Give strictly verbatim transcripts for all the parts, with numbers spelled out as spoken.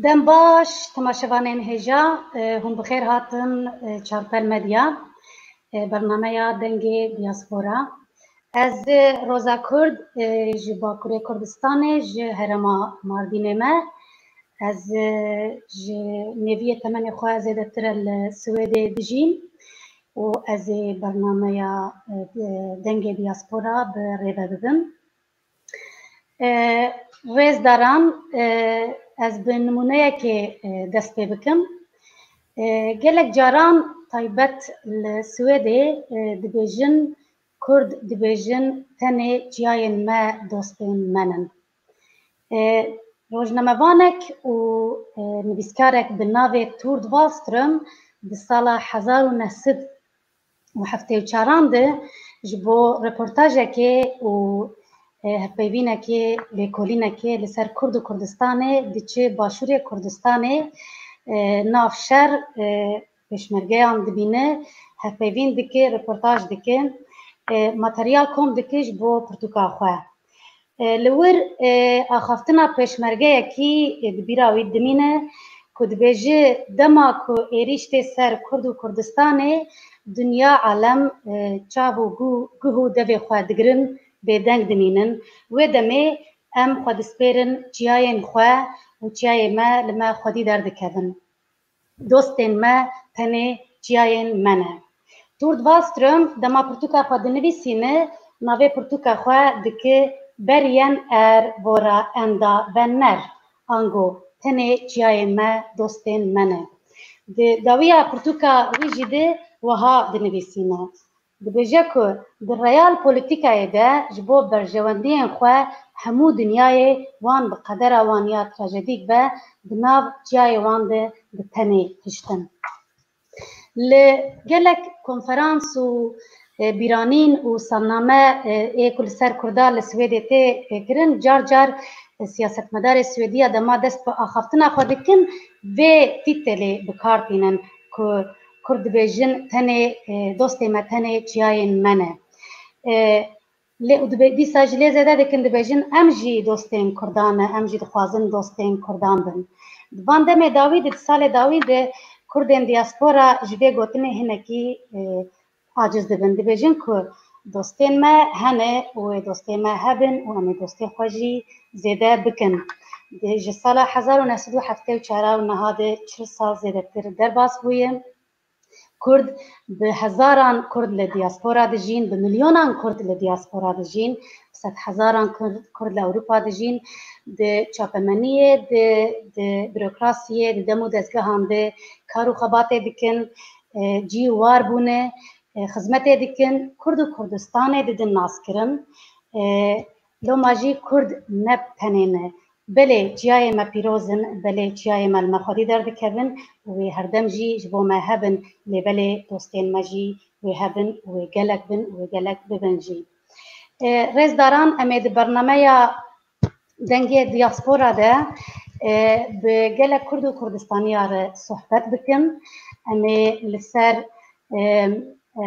Dem baş, temaşevanên hêja, e, hûn bi xêr hatin, e, Çarpel Medya, e, bernameya Dengê Diaspora. Ez, e, Roza Kurd, e, ji Bakurê Kurdistanê, ji herêma Mardînê me. Ez, e, ji nêviyê temenê xwe zêdetir e li Swêdê dijîm û ez ê bernameya, e, Dengê Diaspora bi rê ve bibim. E, rêzdaran, e, ez bi nimûneyekê, e, dest pê bikim. E, gelek caran taybet li Swêdê, e, dibêjin, Kurd dibêjin tenê çiyayên me dostên me nin. E, rojnamevanek û, e, nivîskarek bi navê Tord Wallström di sala hezar û neh sed û heftê û çaran de ji bo reportajekê û, e, hevpeyvînekê, lêkolînekê li ser Kurd û Kurdistanê diçi başûrê Kurdistanê, e, nav şer, e, pêşmergeyan dibîne, hevpeyvîn dike, reportaj dike, e, materyal kom dike ji bo pirtûka xwe. E, li wir, e, axaftina pêşmergeyekî, e, di bîra wî dimîne ku dibêje, dema ku êrîş tê ser Kurd û Kurdistanê, dinya alem, e, çav û gu-, guh û devê xwe digirin, bêdeng dimînin. Wê demê em xwe dispêrin çiyayên xwe û çiyayê me li me xwedî derdikevin. Dostên me tenê çiyayên me ne. Tord Wallström dema pirtûka xwe dinivîsîne, navê pirtûka xwe dike Bergen er våra enda vänner, ango tenê çiyayên me dostên me ne. Di dawiya pirtûka wî jî de wiha dinivîsîne. Dibêje ku di realpolitîkayê de ji bo berjewendiyên xwe hemû dinyayê wan bi qedera wan ya trajedîk be di nav çiyayê wan de bi tenê hiştin. Li gelek konferans û, e, bîranîn û salname, e, ê ku li ser Kurda li Swêdê tê, e, kirin, car car, e, siyasetmedarê Swêdiya dema dest bi axaftina xwe dikin, vê tîtelê bi kar tînin ku Kurd dibêjin tenê, e, dostê me tenê çiyayên me ne. E, lê û dibe-, dîsa jî lê zêde dikin dibêjin em jî dostên Kurdan ne, em jî dixwazin dostên Kurdan bin. Di van demê dawî de, di salê dawî de Kurdên diaspora ji vê gotinê hinekî, e, aciz dibin. Dibêjin ku dostên me hene û wê dostê me hebin û em ê dostê xwe jî zêde bikin. Di, ji sala hezar û neh sed û heftê û çar û niha de çil sal zêdetir derbas bûye. Kurd bi hezaran Kurd li diaspora dijîn, bi milyonan Kurd li diaspora dijîn, bi sedhezaran Kurd, Kurd li Ewropa dijîn, di çapemeniyê, di, di burokrasiyê, di dem û dezgehan de kar û xebatê dikin, e, cî û war bûne, e, xizmetê dikin, Kurd û Kurdistanê didin naskirin. E, loma jî Kurd ne tenê ne. Belê çiyayê me pîroz in, belê çiyayê me li me xwedî derdikevin û wê herdem jî ji bo me hebin, lê belê dostên me jî wê hebin û wê gelek bin û wê gelek bibin jî. E, rêzdaran, em ê di bernameya Dengê Diaspora de, e, bi gelek Kurd û Kurdistaniya re sohbet bikin. Em ê li ser, e, e,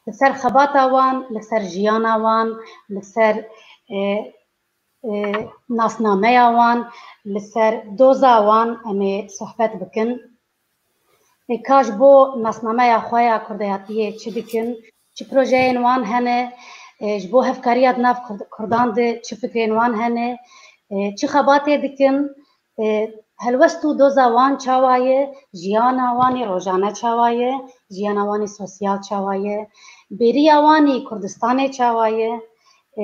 li ser xebata wan, li ser jiyana wan, li ser, e, e, nasnameya wan, li ser doza wan em ê sohbet bikin. E, ka ji bo nasnameya xwe ya kurdayatiyê çi dikin, çi projeyên wan hene, e, ji bo hevkariya di nav Kurd-, Kurdan de çi fikrên wan hene, e, çi xebatê dikin, e, helwest û doza wan çawa ye, jiyana wan ê rojane çawa ye, jiyana wan ê sosyal çawa ye, bêriya wan ê Kurdistanê çawa ye, e,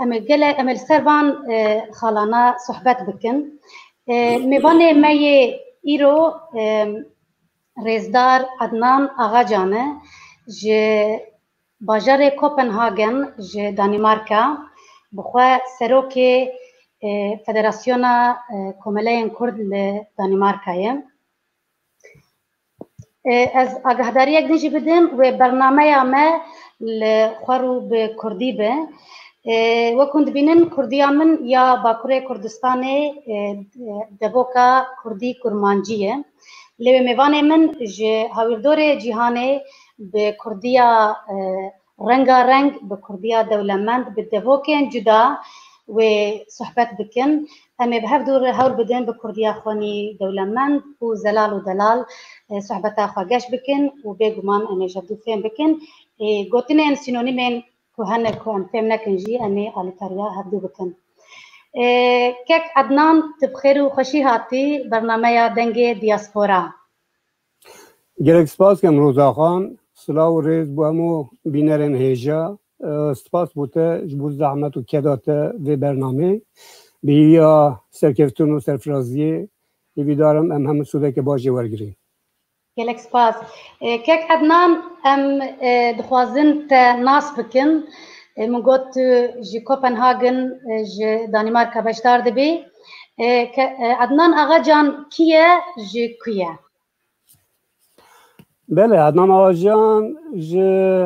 em ê gele-, em ê li ser van, e, xalana sohbet bikin. E, mêvanê me yê îro, e, rêzdar Adnan Axacan e, ji bajarê Copenhagen, ji Danîmarka, bi xwe serokê, e, Federasyona, e, Komeleyên Kurd li Danîmarka ye. E, ez agahdariyek din jî bidim, wê bernameya me li xwe rû bi kurdî be. E, wek hûn dibînin, kurdiya min ya Bakurê Kurdistanê, e, devoka kurdî kurmancî ye. Lê wê mêvanê min ji hawîrdorê cîhanê bi kurdiya, e, rengareng, bi kurdiya dewlemend, bi devokên cuda, wê sohbet bikin. Em ê bi hev dû re hewl bidin bi kurdiya xwenî dewlemend û zelal û delal, e, sohbeta xwe geş bikin û bêguman em ê ji hev dû fêm bikin. E, gotinên sînonîmên ku hene ku em fêm nekin jî em ê alîkariya hevdû bikin. E, kek Ednan, tu bi xêr û xweşî hatî bernameya Dengê Diaspora. Gelek spas kem Roza Xan. Silav û rêz bo hemû bînerên hêja. E, spas bo te ji bo zehmet û keda te vê bernamê. Bi hêviya serkeftin û serfiraziyê, hêvîdar im em hemû sûdeke baş jê wergirîn. Gelek spas. E, kek Ednan, em, e, dixwazin te nas bikin. E, min got tu ji Copenhagen, e, ji Danîmarka beşdar dibî. E, ke-, e, Ednan Agacan kî ye, ji ku ye? Belê, Ednan Agacan ji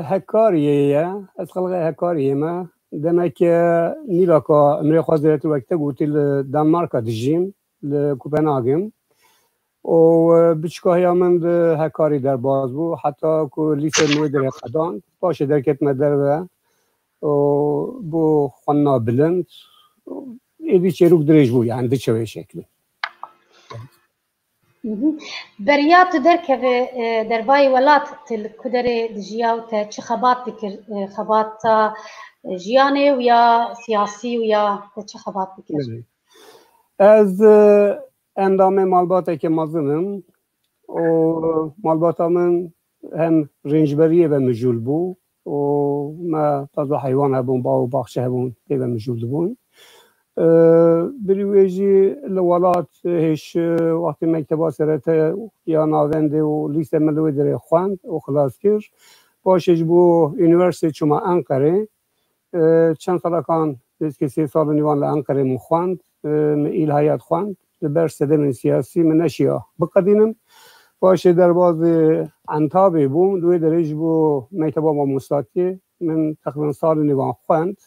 Hekariyê ye. Ez xelqê Hekariyê me. Demeke nîvaka emrê xwe zêdetir wek te gotî li Danmarka dijîm, li Copenhagen. û, e, biçûkahiya min di Hekarî derbas bû, heta ku lîsê min wê derê qedand. Paşê derketime derve û bû xwendina bilind. Êdî çêrok dirêj bû, yani diçe wê şeklî. Mhm. Beriya tu derkeve, e, dervayê welat, tu li ku derê dijiya û te çi xebat dikir? E, xebata, e, jiyanê û ya siyasî û ya te çi xebat dikir? Belê. Ez, e, endamê malbateke mezin im û malbata min hem rêncberiyê ve mijûl bû û me taza heywan hebûn, bav û baxçe hebûn, pê ve mijûl dibûn. E, birî wê jî li welat hêş, e, wextê mekteba serete ya navendê û lîse me li wê derê xwend û xilas kir. Paşê ji bo unîversîtê çûme Enqerê. E, çend salekan, nêzîkî sê sal û nîvan li Enqerê min xwend. E, min îlahiyat xwend. Li ber sedemên siyasî min neşiya biqedînim. Paşê derbazê Entabê bûm. Li wê derê ji bo mekteba mamostatiyê min teqrîben sal û nîvan xwend.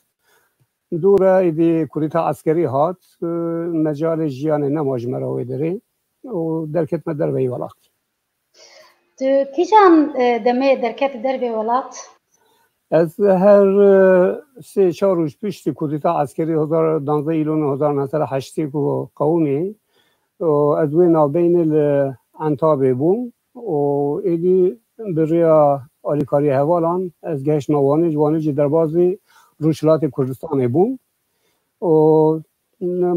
Dû re êdî kudeta eskerî hat, e, mecalê jiyanê nema ji me re wê derê û derketime derveyî welat. Tu kîjan, e, demê derketî dervê welat? Ez her, e, sê çar roj piştî kudeta eskerî hezar, danzdeh Îlonê hezar neh sed û heştê ku qewimî, û ez wê navbeynê li Entabê bûm û êdî bi rêya alîkariya hevalan ez gehiştime Wanê, ji Wanê jî derbazî Rojhilatê Kurdistanê bûm û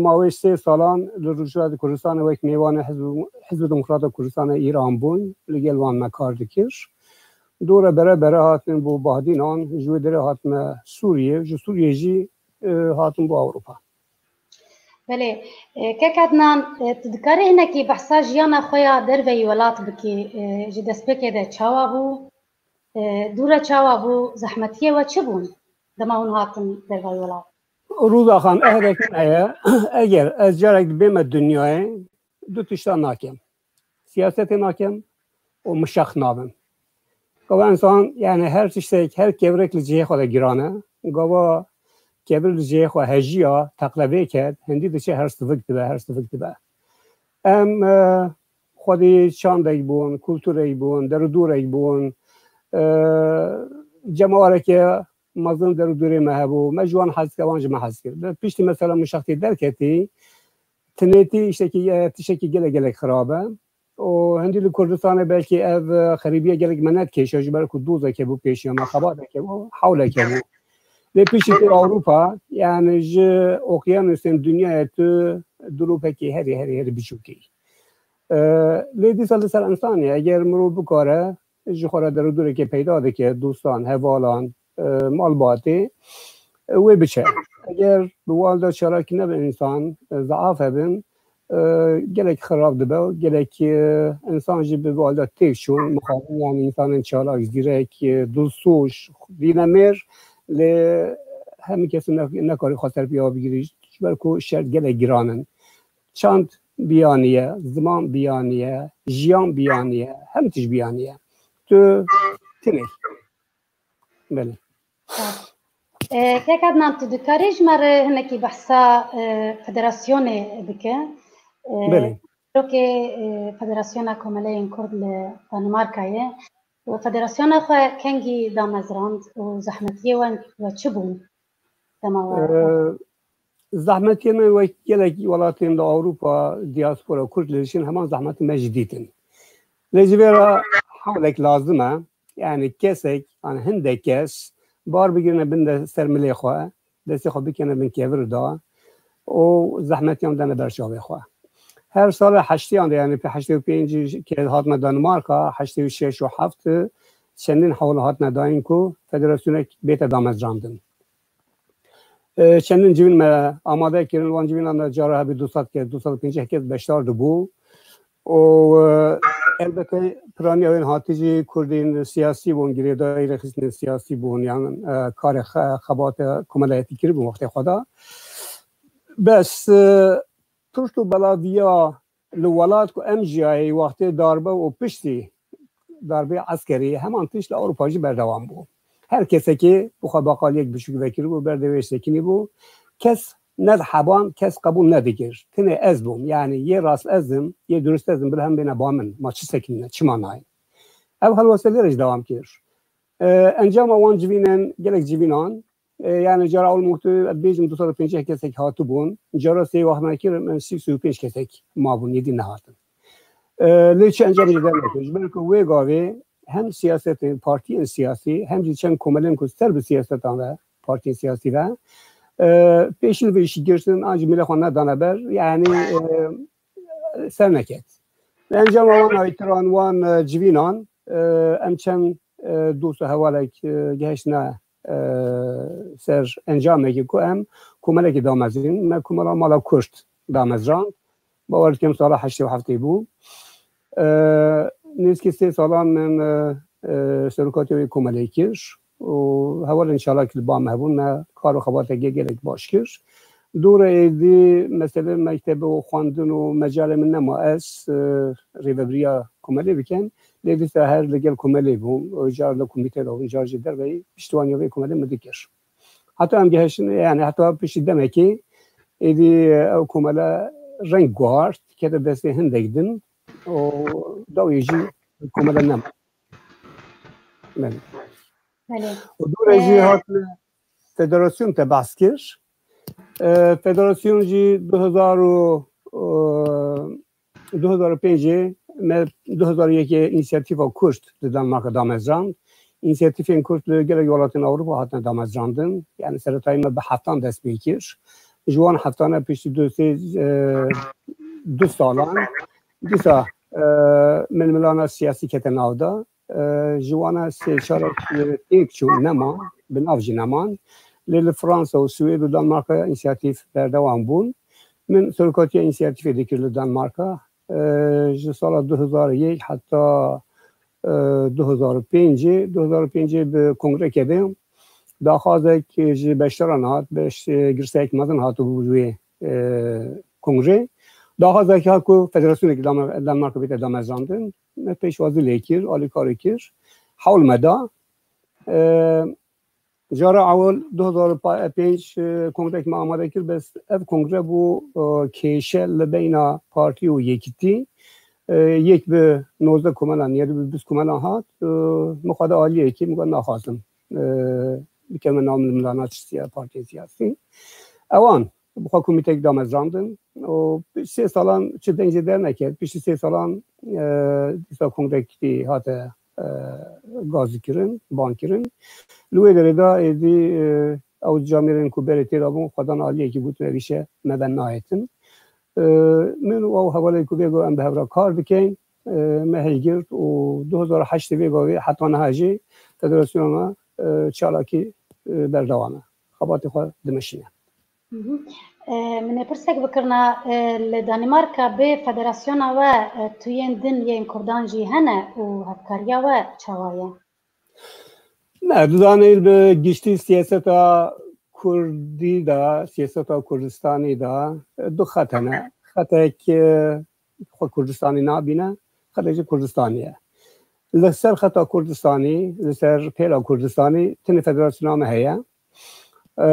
mawê sê salan li Rojhilatê Kurdistanê wek mêvanê Hizb, Hizb Demokrata Kurdistanê Îran bûn, li gel wan me kar dikir. Dû re bere bere hatin bo Bahdînan, ji wê derê hatime Sûriyê, ji Sûriyê jî, e, hatin bo Ewropa. Belê. E, kek Ednan, e, tu dikarî hinekî behsa jiyana xwe ya derveyî welat bikî, e, ji destpêkê de çawa bû? E, dû re çawa bû? Zehmetiyê we çi bûn dema hûn hatin derveyî welat? Rûza Xan, ehdek min heye. Eger ez carek bême dinyayê, du tişta nakem. Siyasetê nakem û mişex nabim. Gava insan, yani her tiştek, her kevirek li cihê xwe de giran e. Gava kevir li cihê xwe hejiya, teqlevê ket, hindî diçe her sivik dibe, her sivik dibe. Em, e, xwedî çandek bûn, kulturek bûn, derûdûrek bûn, e, cemawereke mezin derûdûrê me hebû. Me ji wan hez kir, wan ji me hez kir. Bi piştî mesela mişextî derketî, tinêtî îştekî, e, tiştekî gelek, gelek xirab e. û hindî li Kurdistanê belkî ev, e, xerîbiya gelek me nedikêşe, ji ber ku dozeke bû pêşiya me, xebateke bû, hewleke bû. Lê piştî tu Ewropa, yani ji okyanusên dinyayê tu dilopekî herî, herî, herî biçûkî. E, lê dîsa li ser însanê, eger mirov bikare ji xwe re derûdûrekê peyda dike, dostan, hevalan, e, malbatê, e, wê biçe. Eger bi walda çalakî nebe însan, e, zeaf hebin, e, gelek xirab dibe, gelek, e, însan jî bi walda têk çûn, mixabin, yani însanên çalak, zîrek, e, dilsoz, dîne mêr, lê hemî kes ne-, nekarî xwe ser piya bigirî, ji ber ku şert gelek giran in. Çand biyaniye, ziman biyaniye, jiyan biyaniye, hemî tişt biyaniye. Tu tinê. Belê. E, kek Adnan, tu dikarî ji me re hinekî behsa, e, federasyonê bike? E, Belê. Rokê, e, Federasyona Komeleyên Kurd li Danimarkayê. Û federasyona xwe kengî damezrand û zehmetiyê we, we çi bûn? Dema we E, Zehmetiyê me wek gelek welatên li Ewropa, diaspora Kurd li dijîn heman zehmetî me jî dîtin. Lê ji vê re hewlek lazim e. Yani kesek, yani hindek kes bar bigirine bin de ser milê xwe, destê xwe bikene bin kevir da û zehmetiyan dene ber çavê xwe. Her sala heştiyan de, yani pê heştê û pêncî ke hatime Danimarka, heştê û şeş û heft çendin hewl hatine dayîn ku federasyonek bête damezrandin. E, çendin civîn me amade kirin, wan civînan de cara hebî du sed kes, du sed û pêncî kes beşdar dibû. Û, e, elbette piraniya wên hatî jî Kurdên siyasî bûn, girêdayî rêxistinên siyasî bûn, yan, e, karê xe-, xebata komelayetî kiribûn wextê xwe de. Bes, e, pişt û belaviya li welat ku em jiyayê wextê darbe û piştî darbê eskerî heman tişt li Ewropa jî berdewam bû. Her kesekê bi xwe baqaliyek biçûk vekiribû, ber dewê sekinî bû. Kes nediheban, kes qebûl nedikir. Tenê ez bûm. Yani yê rast ez im, yê durust ez im, bila hem bêne ba min. Ma çi sekinîne, çi manayê? Ev helweste vê re jî dewam kir. E, encama wan civînên gelek civînan, e, yani cara ol muhtu, ez bêjim du sed û pêncî kesek hatibûn. Cara sê wextna kir, em sî û pênc kesek mabûn, yedî nehatin. E, lê çi encam jî dernekir. Ji ber ku wê gavê hem siyasetên partiyên siyasî, hem jî çend komelên ku ser bi siyasetan ve, partiyên siyasî ve, e, pêşî li vê işî girtin, an jî milê xwe nedane ber, yani, e, ser neket. Encama wan ayîtiran, wan, e, civînan, e, em çend, e, dost û hevalek, e, gihiştine, e, ser encamekê ku em komelekê damezrîn. Me komela Mala Kurd damezrand. Bawer dikim sala heştê û heftê bû. E, nêzîkî sê salan min, e, e, serokatiya wê komelê kir û hevalên çalakî li ba me hebûn, me kar û xebateke gelek baş kir. Dûre êdî meselê mektebe û xwendin û mecalê min nema ez, e, rêvebiriya komelê bikim. Lê dîsa her li gel komelê bûm. Car li komîte de bûm, car jî derveyî piştîwaniya vê komelê min dikir. Heta em gihiştin, yani heta piştî demekê êdî ew komele reng guhart, kete destê hindek din û dawiyê jî komele nema. Belê. Belê. Û dûre jî Ee, hatine federasyon te behs kir. Ee, federasyon jî du hezar û, e, du hezar û pêncê me du hezar û yekê însiyatîfa Kurd di Danmarka damezrand. Însiyatîfên Kurd li gelek welatên Ewropa hatine damezrandin. Yani seretayî me bi heftan dest pê kir. Ji wan heftane piştî du sê, e, du salan dîsa, e, milmilana siyasî kete nav de. E, ji wana sê çarek, e, têk çûn, neman, bi nav jî neman. Lê li Fransa û Swêd û Danmarka însiyatîf berdewam bûn. Min serokatiya însiyatîfê dikir li Danmarka. E, ji sala du hezar û yek heta, e, du hezar û pêncê, du hezar û pêncê bi kongreke de daxwazek ji beşdaran hat, beş, e, girseyek mezin hatibû ji wê, e, kongrê. Daxwazek hat ku federasyonek Dam-, Danmarka bête damezrandin. Me pêşwazî lê kir, alîkarî kir. Hewl me da. E, cara ewil du hezar û pênc, e, kongrek me amade kir, bes ev kongre bû, e, kêşe li beyna partî û yekîtî. E, yek bi nozdeh komelan, yek bi bîst komelan hat. E, min xwe da aliyekî, min got naxwazim, e, bikevime nav milmilana çi siya-, partiyên siyasî. Ewan bi xwe komîtek damezrandin û sê salan çi deng jê derneket. Piştî sê salan, e, dîsa kongrekî hate, e, gazî kirin, ban kirin. Li wê derê de êdî, e, ew camêrên ku berê tê de bûn, xwe dan aliyekî, gotin, ev îşe me ve nayêtin. E, min û ew hevalên ku vê go em bi hev re kar dikeyn, e, me hilgirt û du hezar û heştê vê gavê heta niha jî federasyona me, e, çalakî, e, berdewam e. Xebatê xwe dimeşîne. Mhm. E, min ê pirsek bikirina, e, li Danîmarka bê federasyona we, e, tuyên din yên Kurdan jî hene û hevkariya we çawa ye? Ne, didanê bi giştî siyaseta Kurdî de, siyaseta Kurdistanî de, e, du xet hene. Xetek, e, xwe Kurdistanî nabîne, xetek jî Kurdistanî ye. Li ser xeta Kurdistanî, li ser pêla Kurdistanî tenê federasyona me heye. E,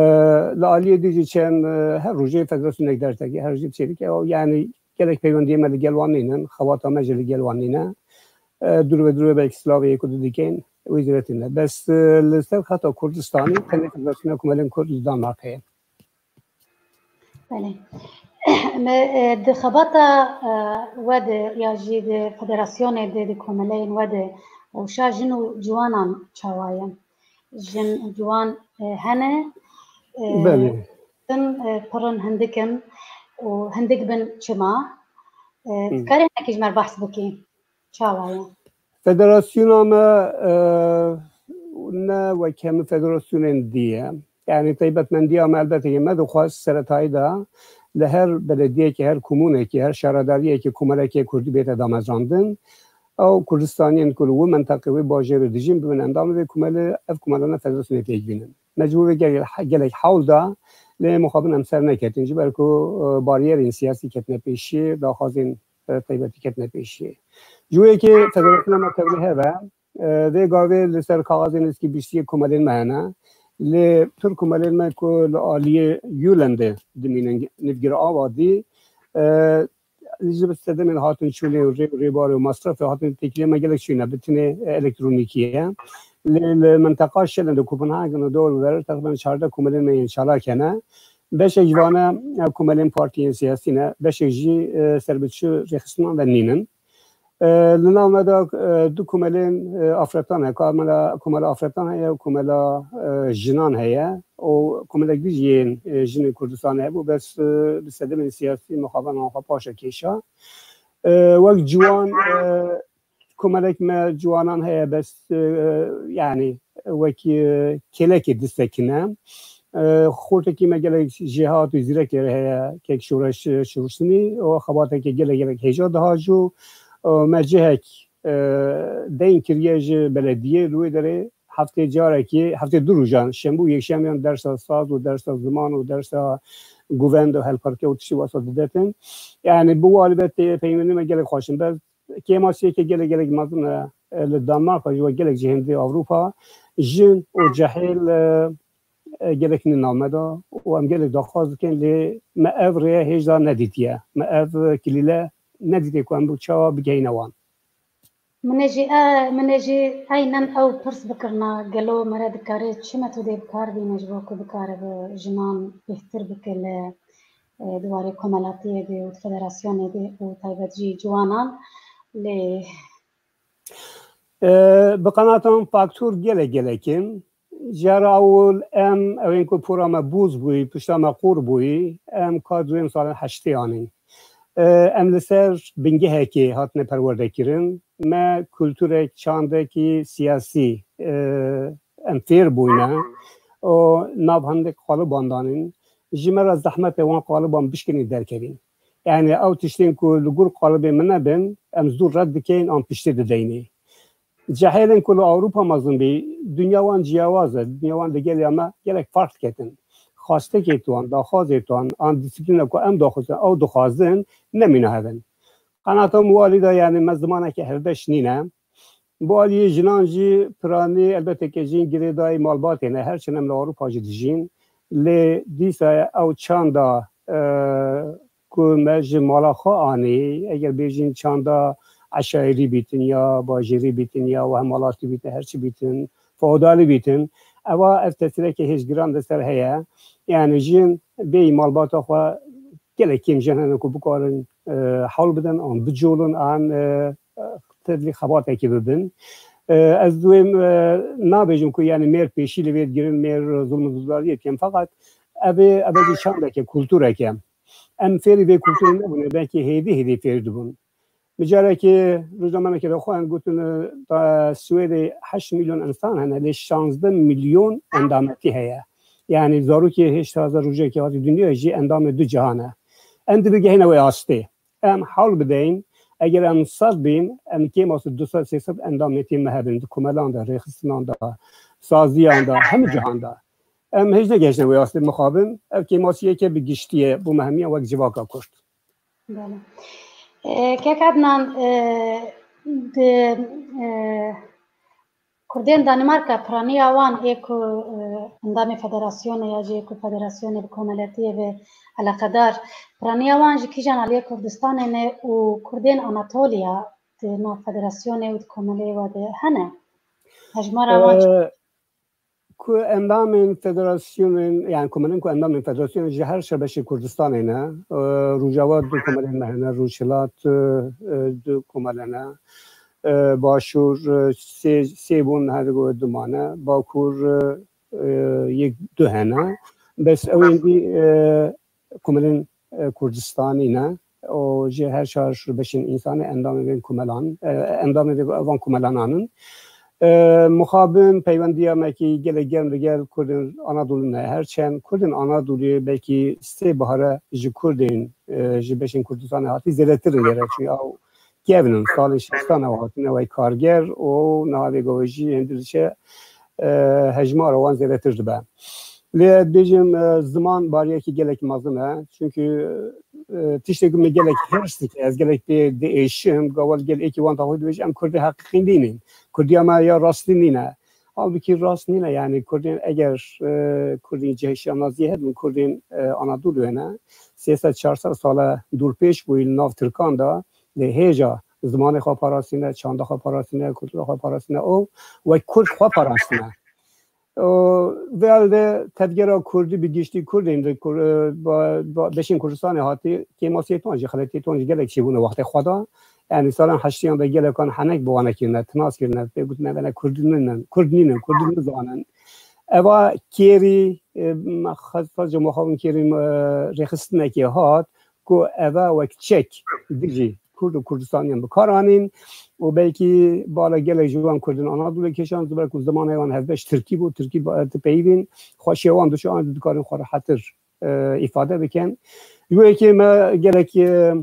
li aliyê dî jî çend, e, her rojê federasyonek derdikeve, her rojê çêdike. Yani gelek peywendiyê me li gel wan nînin, xebata me jî li gel wan nîne. E, dûr ve dûr ve belkî silavê yek û du dikeyn, wî zêdetir ne. Bes, e, li ser xeta Kurdistanî tenê Federasyona Komelên Kurd li Danmarkê ye. Belê. Me, e, di xebata, e, we de ya jî di federasyonê de, di komeleyên we de rewşa jin û ciwanan çawa ye? Jin û ciwan, e, hene, e, Belê. Din, e, pir in, hindik in û hindik bin çima? E, Hmm. Dikarî hinekî ji me re behs bikî? Çawa ye? Federasyona me, e, ne wek hemû federasyonên dî ye. Yani taybetmendiya me elbette ki me dixwest seretayî de li her belediyekî, her komunekî, her şaredariyekî komelekê kurdî bête damezrandin. Ew Kurdistaniyên ku li wî menteqê, wî bajêrê dijîn bibin endamê vê komelê, ev komelane federasyonê pêk bînin. Me ji bo vê gelek, gelek hewl da, lê mixabin em ser neketin. Ji ber ku, e, bariyerên siyasî ketine pêşiyê, daxwazên, e, taybetî ketine pêşiyê. Ji wê yekê federasyona me tevlî hebe, e, vê gavê li ser kaxezê nêzîkî bîstiyê komelên me hene. Lê pir komelên me ku li aliyê Yulen de dimînin, nivgir ava dî, e, ji sedemên hatin çûnê û rê û rêbarê û masrafê hatin têkiliyê me gelek çûne, bi tinê, e, elektronîkî ye. Lê li menteqa Şelen de Kopenhagen û dor û ver teqrîben çardeh komelên me yên çalak hene. Beşek ji vane, e, komelên partiyên siyasî ne, beşek jî, e, ser bi çi rêxistinan ve nînin. E, li nav me de, e, du komelên, e, afretan heye. Komela, komela afretan heye û komela, e, jinan heye. Û komelek dî jî yên, e, jinên Kurdistanê hebû, bes, e, bi sedemên siyasî mixabenan xwe paşe kêşa. E, wek ciwan, e, komelek me ciwanan heye, bes, e, yani wek, e, kêlekê disekine. E, xortekî me gelek jêhat û zîrekê heye, kek Şoreş, e, Şoreştinî, û xebateke gelek, gelek hêja diha jû. E, me cihek, e, deyn kiriye ji belediyê, li wê derê heftê carekê, heftê du rojan, şembe û yekşembiyan dersa saz û dersa ziman û dersa govend û helparke û tiştê wesa didetin. Yani bi walî ve tê peywendî me gelek xweş in. Bes kêmasiyeke gelek, gelek mezin e, e, li Danmarka jî we gelek cihên di Ewropa jin û cehêl, e, e, gelek nîn nav me de û em gelek daxwaz dikin, lê me ev rêya hêj da nedîtiye. Me ev kilîle nedîtiye ku em bi çawa bigehîne wan. Min ê jî, e, min ê jî eynen ew pirs bikirina, gelo mere dikare çi metodê bi kar bîne ji bo ku bikare bi jinan bêhtir bike li, e, di warê komelatiyê de û di federasyonê de û taybet jî ciwanan lê E, bi qenatan faktor gelek gelek in. Cara ewil em, ew ên ku pora me boz bûyî, pişta me qûr bûyî, em kadroyên salên heştê anîn. E, em li ser bingehekê hatine perwerdekirin. Me kulturek, çandekî siyasî, e, em fêr bûyne û nav hindek qaliban danîn. Ji me re zehmet e wan qaliban bişkînin derkevîn. Yani ew tiştên ku li gor qalibê min nebin, em zû red dikeyn an piştê dideynê. Cehêlên ku li Ewropa mezin bî, dinya wan ciyawaz e, dinya wan digel ya me gelek farq diketin. Xwastekê wan, daxwazê wan, an disiplîna ku em daxwazin, ew dixwazin, nemîne hev in. Qenata min walî de, yani me zimaneke hevbeş nîne. Bi aliyê jinan jî piranî, elbette ke jin girêdayî malbatê ne, her çi em li Ewropa jî dijîn. Lê dîsa ew çanda, e, ku me ji mala xwe anî, eger bêjin çanda eşayirî bîtin ya bajêrî bîtin ya wehmelatî bîtin, her çi bîtin, feodalî bîtin, eva ev tesîreke hêj giran li ser heye. Yani jin bêyî malbata xwe gelek kêm jin hene ku bikarin, e, hewl bidin an bicolin an, e, tevlî xebatekî bibin. E, ez wê, e, nabêjim ku yani mêr pêşî li vê digirin, mêr zulm û dizdariyê dikin. Feqet ev ê, ev ê jî çandeke, kultureke. Em fêrî vê kulturê nebûne, belkî hêdî hêdî fêr dibûn. Min carekê rojnamevanekê de xwend, gotin, e, da Swêdê heşt milyon insan hene, lê şazdeh milyon endametî heye. Yani zarokê hêj taze rojekê hatî dinyayê jî endamê du cihan e. Em dibigehîne wê astê. Em hewl bideyin, eger em sed bin, em kêmasî du sed sê sed endametî me hebin, di komelan de, rêxistinan de, saziyan de, hemî cihan de. Em hêj negehiştine wê astê mixabin. Ev kêmasiyeke bi giştî ye bo me hemiyan wek civaka Kurd. Belê. E, kek Adnan, e, di, e, Kurdên Danimarka, piraniya wan ê ku, e, endamê federasyonê ya jî ê ku federasyonê bi komeletiyê ve eleqedar, piraniya wan ji kîjan aliyê Kurdistanê ne û Kurdên Anatoliya di nav federasyonê û di komeleyê we de hene? Hejmara wan çi? E, ku endamên federasyonên, yani komelên ku endamên federasyonên ji her şebeşê Kurdistanê ne, e, Rojava du komelên me hene, Rojhilat, e, e, du komele ne, e, Başûr, e, sê, sê bûn, her du mane, Bakur, e, e, yek du hene. Bes ew ên dî, e, komelên, e, Kurdistanî ne. O ji her çar beşên însanê endamê vên komelan, e, endamê vê van komelanan in. E, mixabin peywendiya me kî gelek germ li gel Kurdên Anadolî ne. Her çend Kurdên Anadolî belkî sê bihare ji Kurdên, e, ji beşên Kurdistanê hatî zêdetir in gerek. Çünkü ew kevin in, salên şêstan ew hatine wey karger û niha vê gavê jî hêndî diçe, e, hejmara wan zêdetir dibe. Lê ez bêjim, e, ziman bariyekî gelek mezin e. Çünkü, e, tiştê ku min gelek hêrs dike, ez gelek pê diêşim, gava li gel êkî wan taxû dibêje, em Kurdê heqîqî nînin. Kurdiya me ya rastî nîne. Halbûkî rast nîne, yani Kurdên eger, e, Kurdên cihê şanaziyê hebin, Kurdên, e, Anadoluyê ne. Sê sed çar sed sale dûrpêş bûyî li nav Tirkan de, lê hêja zimanê xwe parastîne, çanda xwe parastîne, kultura xwe parastîne û wek Kurd xwe parastîne. Û vê halde tevgera Kurdî bi giştî Kurdên di Kur-, e, ba-, ba-, beşên Kurdistanê hatî kêmasiyê ton jî, xeletiyê ton jî gelek çêbûne wextê xwe de. Yani salan heştiyan de gelekan henek bi wana kirine, tinas kirine, pê gotine vene Kurd nînin, Kurd nînin, Kurd nizanin. Eva kêrî, e, me xwe sadece mixabin kêrî, e, rêxistinekê hat ku eva wek çek dijî Kurd û Kurdistaniyan bi kar anîn û belkî bala gelek ji wan Kurdên Anadolê kêşan, ji ber ku zimanê wan hevbeş Tirkî bû, Tirkî ba-, dipeyivîn, xweşiya wan diçe an dikarin xwe rehetir, e, îfade bikin. Ji bo yekê me gelek, e,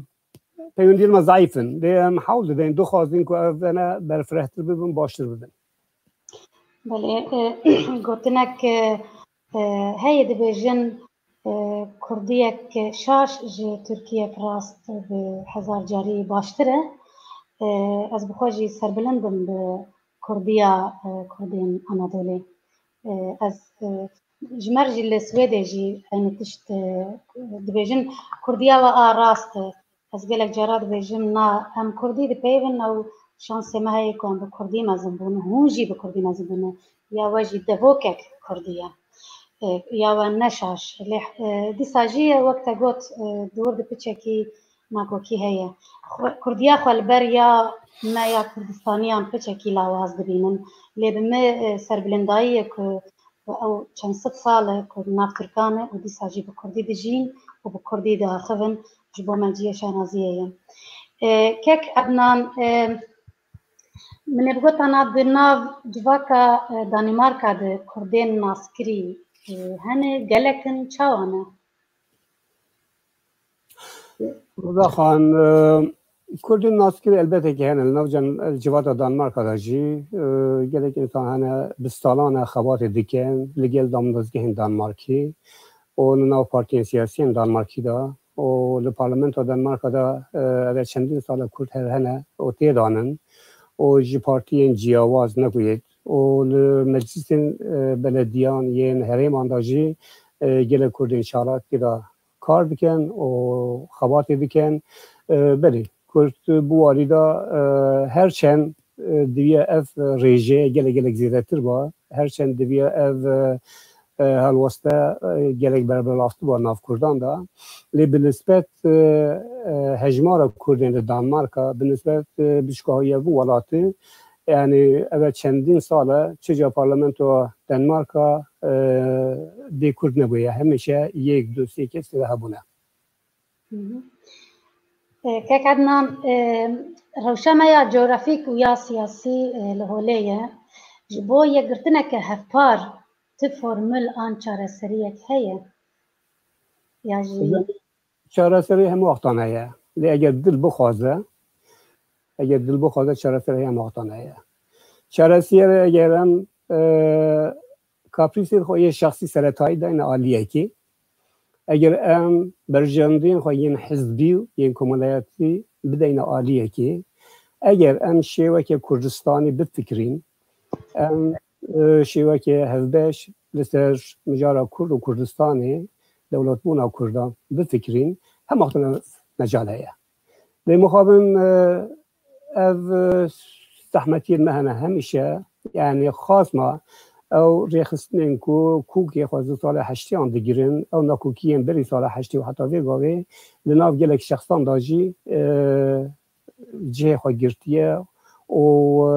peywendiyên me zayîf in. Lê em hewl didin, dixwazin ku ev vene berfirehtir bibin, baştir bibin. Belê, e, gotinek, e, e, heye dibêjin, e, Kurdiyek şaş ji Tirkiyek rast bi hezar carî baştir e. E, ez bi xwe jî serbilind im bi Kurdiya, e, Kurdên Anadolê. E, ez, e, ji me re jî li Swêdê jî eynî tişt, e, dibêjin, Kurdiya we a rast e. Ez gelek cara dibêjim, na, em Kurdî dipeyivin, ew şansê me heye ku em bi Kurdî mezin bûn, hûn jî bi Kurdî mezin bûne, ya we jî devokek Kurdî ye. E, ya we ne şaş. Lê, e, dîsa jî wek te got, e, di wir de piçekî nakokî heye. Xwe, Kurdiya xwe li ber ya me ya Kurdistaniyan piçekî lawaz dibînin. Lê bi me, e, serbilindayî ye ku û ew çend sed sal e ku di nav Tirkan e û dîsa jî bi Kurdî dijîn û bi Kurdî diaxivin, ji bo me cihê şanaziyê ye. E, kek Ednan, e, min ê bigotana di nav civaka, e, Danîmarka de Kurdên naskirî, e, hene, gelek in, çawa ne? Rida Xan, e, Kurdên naskirî elbete ki hene, li nav can-, civata Danmarka de jî, e, gelek însan hene, bi salan e xebatê dikin, li gel damdezgehên Danmarkî û li nav partiyên siyasiyên Danmarkî de û li parlamentoya Danmarka de, e, ev çendîn sal e Kurd her hene û tê danin û ji partiyên ciyawaz, ne ku yek, û li meclisên, e, belediyan yên herêman de jî, e, gelek Kurdên çalak tê de kar dikin û xebatê dikin. E, belê, Kurd bi warî de, e, her çend, e, diviye ev rêje gelek gelek zêdetir ba, her çend diviye ev, e, e, helweste, e, gelek berbelavtir ba nav Kurdan de. Lê bi nisbet, e, e, hejmara Kurdên li Danmarka, bi nisbet, e, biçûkahiya vî welatî, yani ev çendîn sal e, çi ca parlamentoya Danmarka, e, bê Kurd nebûye. Hemîşe yek, du, sê kes tê de hebûne. Hı hı. E, Kek Ednan, e, rewşa me ya coğrafîk û ya siyasî, e, li holê ye. Ji bo yekgirtineke hevpar ti formul an çareseriyek heye? Ya jî çareserî hemû wextan heye. Lê eger dil bixwaze, eger dil bixwaze, çareserî hemû wextan heye. Çareserî eger em, e, kaprîsên xwe yê şexsî seretayî dayne aliyekê, eger em berjewendiyên xwe yên hizbî û yên komelayetî bideyne aliyekê, eger em şêweke Kurdistanî bifikirîn, em, e, şêweke hevbeş li ser mijara Kurd û Kurdistanê, dewletbûna Kurdan bifikirîn, hema xwe mecal heye. Lê mixabin, e, ev, e, zehmetiyên me hene hemîşe, yani xasma, Ew rêxistinên ku kûkê xwe ji sala heştiyan digirin, ew nakûkiyên berî sala heştê û heta vê gavê li nav gelek şexsan de jî, e, cihê xwe girtiye û, e,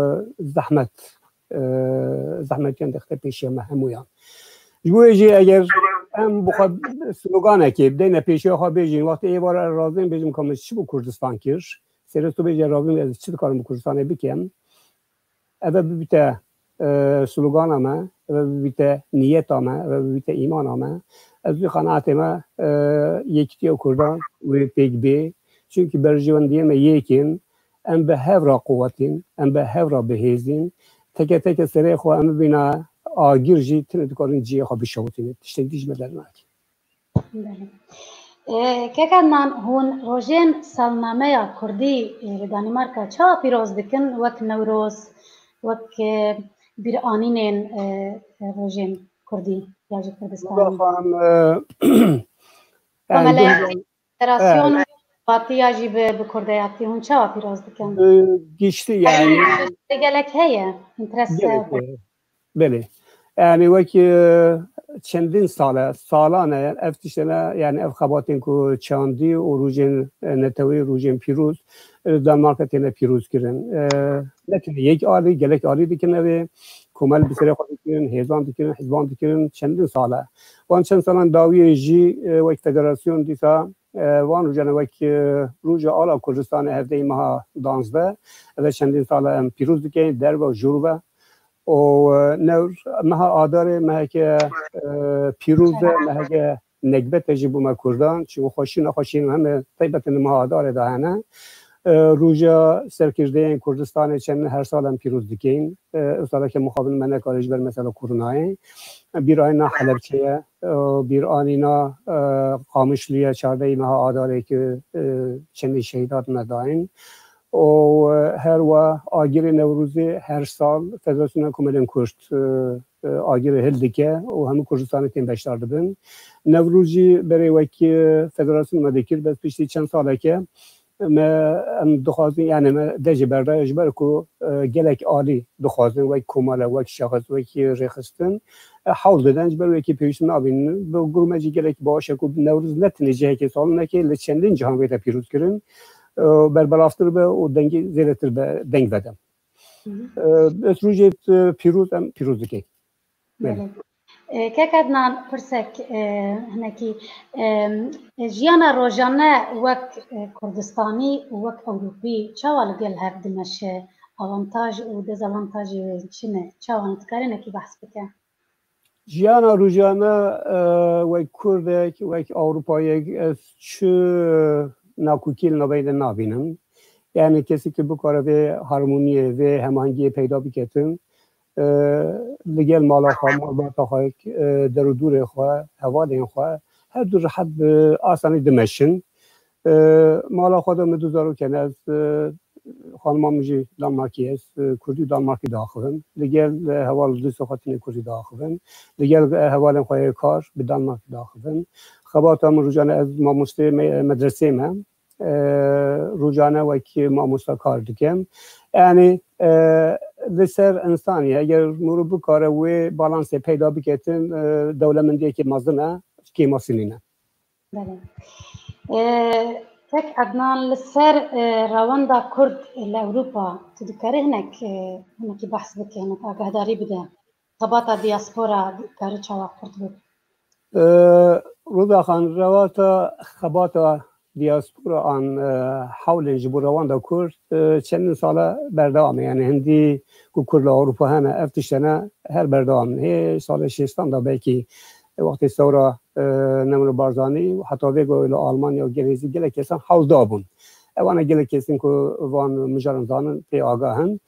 zehmet, e, zehmetiyan dixite pêşiya me hemûyan. Ji bo wê jî eger em bi xwe sloganekê bideyne pêşiya xwe bêjin, wextê êvar razên bêjin ka min çi bo Kurdistan kir, serê tu bêje razên ez çi dikarim bi Kurdistanê bikim, eve bibîte, e, slogana me, eve bibîte niyeta me, eve bibîte îmana me. Ez wî qenaetê me, e, yekîtiya Kurdan wê pêk bê. Çimkî berjewendiyê me yek in, em bi hev re quwetîn, em bi hev re bihêzîn. Teke teke serê xwe em bibîne agir jî tune dikarin cihê xwe bişewitîne. Tiştek dî ji me dernake. Belê. E, Kek Ednan, hûn rojên salnameya Kurdî, e, li Danîmarka çawa pîroz dikin, wek Newroz, wek, e, bîranînên, e, e, rojên Kurdî ya ji Kurdistanê? Mutlaka em, e, yani Komeleyatî, federasyon, e, û partiya jî bi, bi kurdeyatî hûn çawa pîroz dikin? Bi giştî yani. Gelek heye, interese. Gelek heye. Belê. Yani wek, e, çendin sale, salan e, ev tiştene, yani ev xebatên ku çandî û rojên, e, netewî, rojên pîroz, e, Danmarka têne pîroz kirin. E, ne tenê yek alî, gelek alî dikin ev ê, komel bi serê xwe dikirin, hêzan dikirin, hizban dikirin, çendin sale. Wan çend salan dawiyê jî, e, wek federasyon dîsa, e, van rojane wek, e, roja ala Kurdistanê hevdehê meha danzdeh, ev çendin sale em pîroz dikin, derve û jûr ve. û, e, newr, meha Adarê meheke, e, pîroz e, meheke nekbet e jî bo me Kurdan, çimkî xweşî nexweşî heme taybet in meha Adarê de hene. E, roja serkirdeyên Kurdistanê çend her sal em pîroz dikin. E, ew saleke mixabin me nekare ji ber mesela Koronayê. Bîranîna Helebçe ye, e, bîranîna, e, Qamişlî ye, çardehê meha Adarê ki, e, çendî şehîdat me dayîn. û, e, her wa agirê Newrozê her sal Federasyona Komelên Kurd, e, e, agirê hildike û hemû Kurdistanê tên beşdar dibin. Newroz jî berê wekî federasyona me dikir, bes piştî çend saleke me, em dixwazin, yani me dejê berdaye ji ber ku, e, gelek alî dixwazin, wek komele, wek şexs, wek rêxistin, e, hewl didin, ji ber wekî pêwîst nabînin. Bi gurû me jî gelek baş e ku Newroz ne tenê cihekê salonekê, li çendin cihan bête pîroz kirin. E, berbelavtir be û dengê zêdetir be, deng vede. Hı hı. E, ez rojê, e, pîroz em pîroz dikin. Belê. Belê. E, Kek Ednan, pirsek, e, hinekî, e, e, jiyana rojane wek, e, Kurdistanî û wek Ewropî çawa li gel hev dimeşe? Avantaj û dezavantajê wê çi ne? Çawa dikarî hinekî behs bike? Jiyana rojane, e, wek Kurdek, wek Ewropayek, ez çi nakokî li navbeyê de nabînim. Yani kesî ki bikare vê harmoniyê, vê hemahengiyê peyda biketin, e, li gel mala xwe, malbata xwe, e, derûdûrê xwe, hevalên xwe, her du rehet bi asanî dimeşin. E, mala xwe de min du zarok hene, ez, e, xanima min jî Danmarkî ye, ez, e, Kurdî û Danmarkî diaxivim. Li gel, e, heval û dostê xwe tenê Kurdî diaxivim. Li gel, e, hevalên xwe yê kar bi Danmarkî diaxivim. Xebata min rojane ez mamosteyê me-, medreseyê me. E, rojane wekî mamosta kar dikim. Yani, e, li ser însanî, eger mirov bikare wê balansê peyda biketin, e, dewlemendiyekî mezin e, kêmasî nîne. Belê. E, Kek Ednan, li ser, e, rewenda Kurd li Ewropa, tu dikarî hinek, e, hinekî behs bike, hinek agahdarî bide? Xebata diaspora dikare çawa xurt be? E, Roza Xan, rewata xebata diaspora an, e, hewlên ji bo rewenda Kurd, e, çendin sala berdewam e. Yani hindî ku Kurd li Ewropa hene, ev tiştene her berdewam in. Hê salê şêstan de belkî, e, wextê sewra, e, Nemrûd Barzanî û heta vê gavê li Almanya û Genêzî gelek kesan hewl dabûn. Ewana gelek kesên ku van mijaran zanin, pê agah in.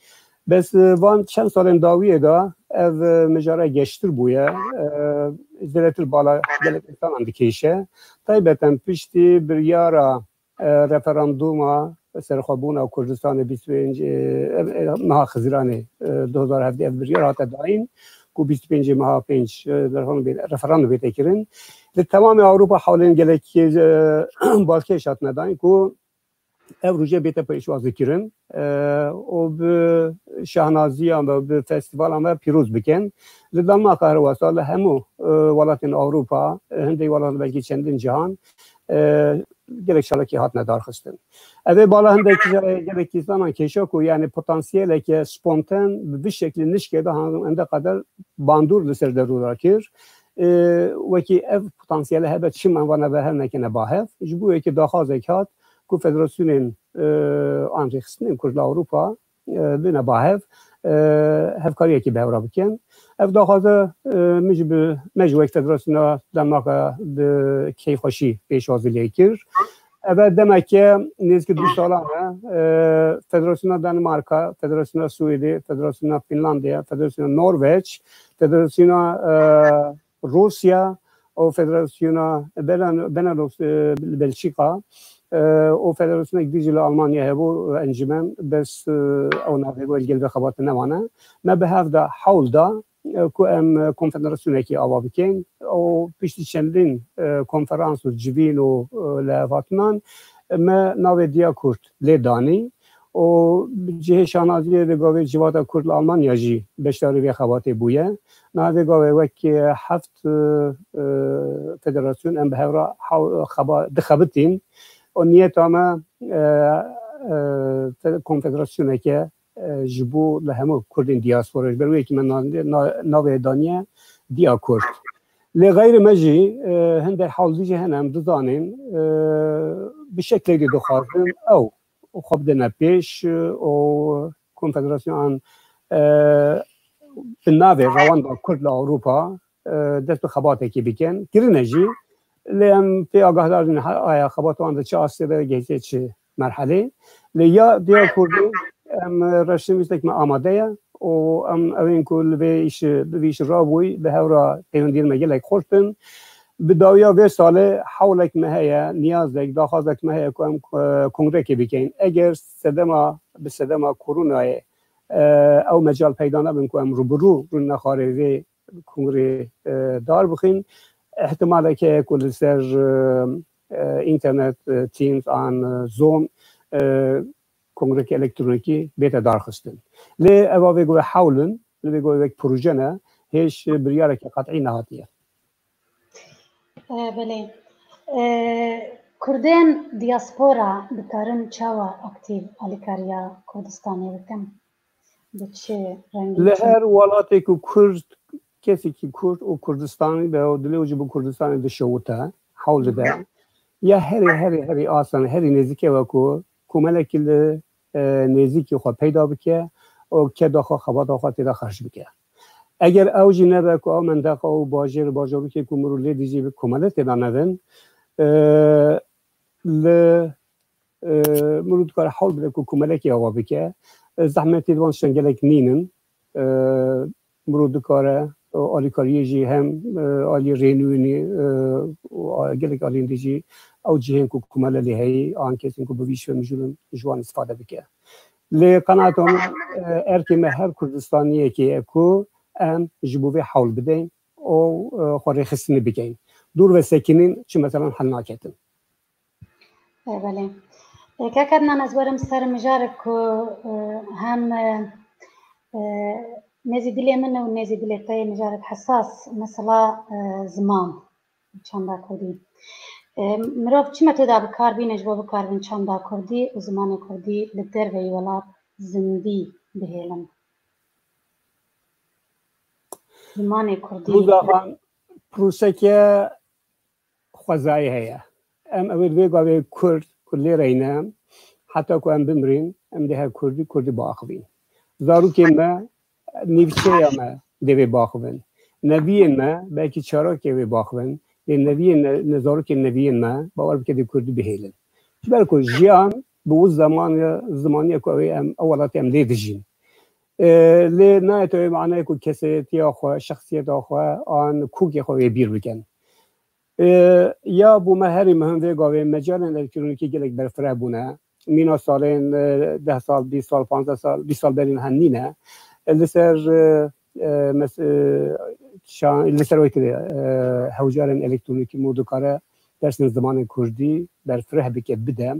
Bes, e, van çend salên dawiyê de ev, e, mijara geştir bûye. E, zêdetir bala gelek însanan dikêşe. Taybeten piştî biryara, e, referandûma serxwebûna Kurdistanê bîst û pênc, e, e, meha Xizîranê, e, du hezar hevdeh ev biryar hate dayîn ku bîst û pêncê meha pênc, e, referandûm bê-, referandûm bête kirin. Li temamê Ewropa hewlên gelek, e, balkêş hatine dayîn ku ev rûje bête pêşwazîkirin, e, û bi şahnaziyan ve bi festîvalan ve pîroz bikin. Li Danmarka her wesa li hemû, e, welatên Ewropa, e, hindê welatên belkî çendin cihan, e, gelek çalakî hatine darxistin. Ev ê bala hindek, e, gelek însana kêşa ku, yani, potansiyeleke spontan bi vî şeklî nişkê de han-, hinde qeder bandor li ser derû rakir. E, wekî ev potansiyele hebe çima vana ve her nekene bahev. Ji bo yekê daxwazek hat ku federasyonên, e, an rêxistinên Kurd li Ewropa, e, bine bahev, e, hevkariyekî bi hev re bikin. Ev daxwaze, e, min jî bi, me jî wek Federasyona Danmarka bi keyfxweşî pêşwazî lê kir. Ev demeke nêzîkî du salan e, e, Federasyona Danimarka, Federasyona Swêdê, Federasyona Finlandya, Federasyona Norveç, Federasyona, e, Rûsya û Federasyona Belen-, Benelux, e, li Belçîka, e, û federasyonek dî jî li Almanya hebû, e, encûmen, bes, e, ew navê wê li gel vê xebatê nemane. Me bi hev de hewl da, e, ku em, e, konfederasyonekî ava bikin û piştî çendîn, e, konferans û civîn û, e, lihevhatinan, e, me navê Diya Kurd lê danî. û bi cihê şanaziyê de gavê civata Kurd li Almanya jî beşdarî vê xebatê bûye. Niha vê gavê wek, e, heft, e, e, federasyon em bi hev re haw-, xeba-, dixebitîn. Û niyeta me, e, e, fe-, konfederasyoneke, e, ji bo li hemû Kurdên diaspora, ji ber wê yekî me na-, na-, navê daniye Diya Kurd. Lê xeyrê me jî, e, hindek hewldî jî hene, em dizanin, e, bi şeklekî dixwazin ew û xwe bidine pêş, e, û konfederasyonan, e, bi navê Rewanda Kurd li Ewropa, e, dest bi xebatekî bikin. Kirine jî, lê em pê agahdar in, ha-, aya xebat wan di çi astê de gehiştiye çi merhelê. Lê ya Diya Kurdî, em, e, reşnivîstek me amade ye û em ew ên ku li vê îşi, bi vî îşi rabûy, bi hev re pêwendiyên me gelek xurt in. Bi dawiya vê salê hewlek me heye, niyazek, daxwazek me heye ku em, e, kongrekê bikeyin. Eger sedema, bi sedema koronayê, e, ew mecal peyda nebin ku em rûbirû rûn nexwarê vê kongrê, e, dar bixin, ihtimalek heye ku li ser, e, e, înternet, e, Teams an, e, Zoom, e, kongreke elektronîkî bête darxistin. Lê eva vê gavê hewl in, li vê gavê wek proje ne, hêj biryareke qet'î nehatiye. E, belê. E, Kurdên diaspora dikarin çawa aktîv alîkariya Kurdistanê bikin? Bi çi rengî? Li her welatê ku Kurd, kesekî Kurd û Kurdistanî be û dilê wî ji bo Kurdistanê dişewite, hewl dide. Ya herî, herî, herî asan, herî nêzîkê we ku komelekî li, e, nêzîkî xwe peyda bike û keda xwe, xebata xwe tê de xerc bike. Eger ew jî nebe ku ew mendeqa û bajêr, bajarokê ku mirov lê dijî bi komele tê de nebin, e, li, e, mirov dikare hewl bide ku komelekê ava bike. E, zehmetê di van tiştan gelek nînin. E, mirov dikare, e, alîkariyê jî hem, e, alî rênûnî, e, û a-, gelek alîn dî jî ew cihên ku komele lê heyî, an kesên ku bi vî şive mijûl in, ji wan îstifade bike. Lê qenaeta min, e, erkê me her Kurdistaniyekê ye ku em ji bo vê hewl bidin û, e, xwe rêxistinî bikeyin. Dûr ve sekinîn çi meselan hel naketin. E, belê. E, kek Ednan, ez werim ser mijarek ku, e, hem, e, e, nêzî dilê min û nêzî dilê te ye, mijarek hesas, mesela, e, ziman, çanda kurdî. E, mirov çi metoda bi kar bîne ji bo bikaribin çanda kurdî û zimanê kurdî li derveyî welat zindî bihêlin? Zimanê kurdî. Rûdaxan, proseke xwezayê heye. Em ew ê vê gavê Kurd ku lê reyne, heta ku em bimrîn, em dê her Kurdî, Kurdî biaxivîn. Zarokên me nîvçeya me dê vê biaxivin. Neviyên me belkî çarakê wê biaxivin, lê neviyên ne, ne zarokên neviyên me, bawer bike, dê Kurdî bihêlin. Ji ber ku jiyan bi wî zeman, zimaniye ku ew ê em, ew welatê em lê dijîn. E, lê nayê te wê manayê ku kesetiya xwe, şexsiyeta xwe an kokê xwe wê bîr bikin. E, ya bo me herî muhim vê gavê mecalên elektronîkî gelek berfireh bûne. Mîna salên, e, deh sal, bîst sal, panzdeh sal, bîst sal berî niha nîne. E, li ser, e, e, mes-, e, şa-, li ser wekî, e, hewcarên elektronîkî mirov dikare dersên zimanê kurdî berfireh bike, bide.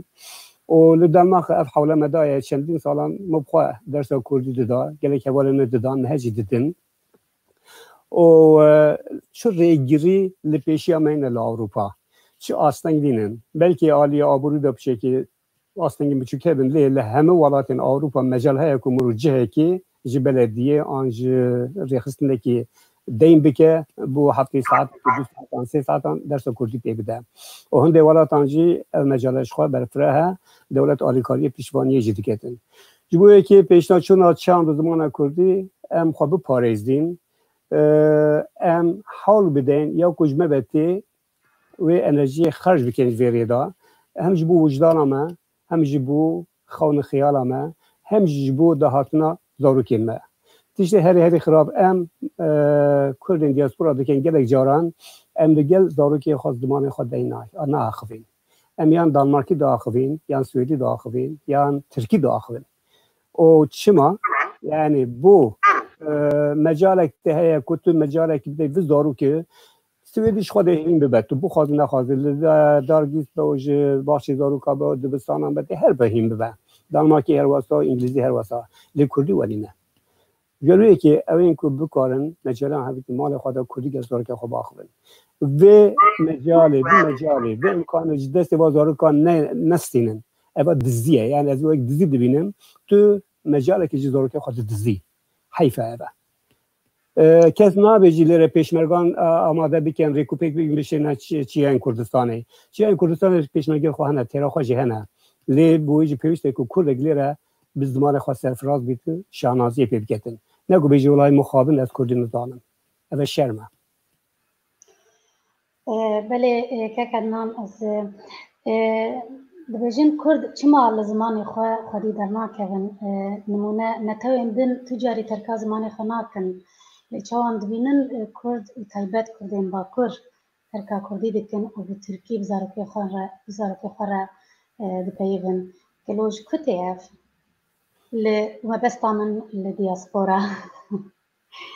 Û li Danmarka ev hewle me daye çendîn salan, min bi xwe dersa kurdî dida, gelek hevalên me didan, me hejî didin. Û, e, çi rêgirî li pêşiya me hene li Ewropa? Çi asteng dînin? Belkî aliyê aborî de piçekî astengên biçûk hebin, lê li hemû welatên Ewropa mecal heye ku mirov cihekî ji belediyê an ji rêxistinekî deyn bike, bo heftê saetekî, du saetan, sê saetan dersa kurdî pê bide. Û hindê welatan jî ev mecala ji xwe berfireh e, dewlet alîkariyê piştvaniyê jî diketin. Ji bo yekê pêşnaçûna çand û zimana kurdî em xwe biparêzîn, e, em hewl bidin ya ku ji me ve tê wê enerjiyê xerc bikin ji vê rê de, hem ji bo wijdana me, hem ji bo xewna xeyala me, hem jî ji bo dahatina zarokên me. Tiştê herî herî xirab em, e, Kurdên diaspora dikin gelek caran, em li gel zarokên xwe zimanê xwe deyn na-, naaxivîn. Em yan Danmarkî diaxivîn, yan Swêdî diaxivîn, yan Tirkî diaxivîn. Û çima? Yani bo, e, mecalek te heye ku tu mecalek bidê vî zarokê, Swêdî ji xwe dê hîn bibe. Tu bixwazî nexwazî, li da-, Dargîst be û ji baxçê zaroka be û dibistanan be, dê her be hîn bibe. Danmarkî her wesa, Îngilîzî her wesa. Lê Kurdî welî ne. Ji ro yekê ew ên ku bikarin, mecalan hevî malê xwe de Kurdî gel zarokê xwe biaxivin. Vê mecalê, vê mecalê, vê îmkanê ji destê va zarokan ne-, nestînin. Eva dizî ye. Yani ez wek dizî dibînim. Tu mecalekê ji zarokê xwe didizî. Heyf e eve. E, kes nabêjî lêre pêşmergan, e, amade bikin, rêkûpêk bikin, bişêne çi-, çiyayên Kurdistanê. Çiyayên Kurdistanê pêşmergên xwe hene, têra xwe jî hene. Lê bi wê jî pêwîst e ku Kurdek lêre bi zimanê xwe serfiraz bîtin, şanaziyê pê biketin. Ne ku bêjî, "Wela min xwabin, ez Kurdî nizanim." Ev e şerm e. E, belê, e, kek Ednan, ez, e, e, dibêjin Kurd çima li zimanê xwe xwedî dernakevin? E, nimûne, netewên din tu carî terka zimanê xwe nakin. Lê çawan dibînin, e, Kurd û taybet Kurdên Bakur terka Kurdî dikin û bi Tirkî bi zarokê xwe re, bi zarokê xwe re, e, dipeyivin. Gelo ji ku tê ev? Li mebesta min li diaspora.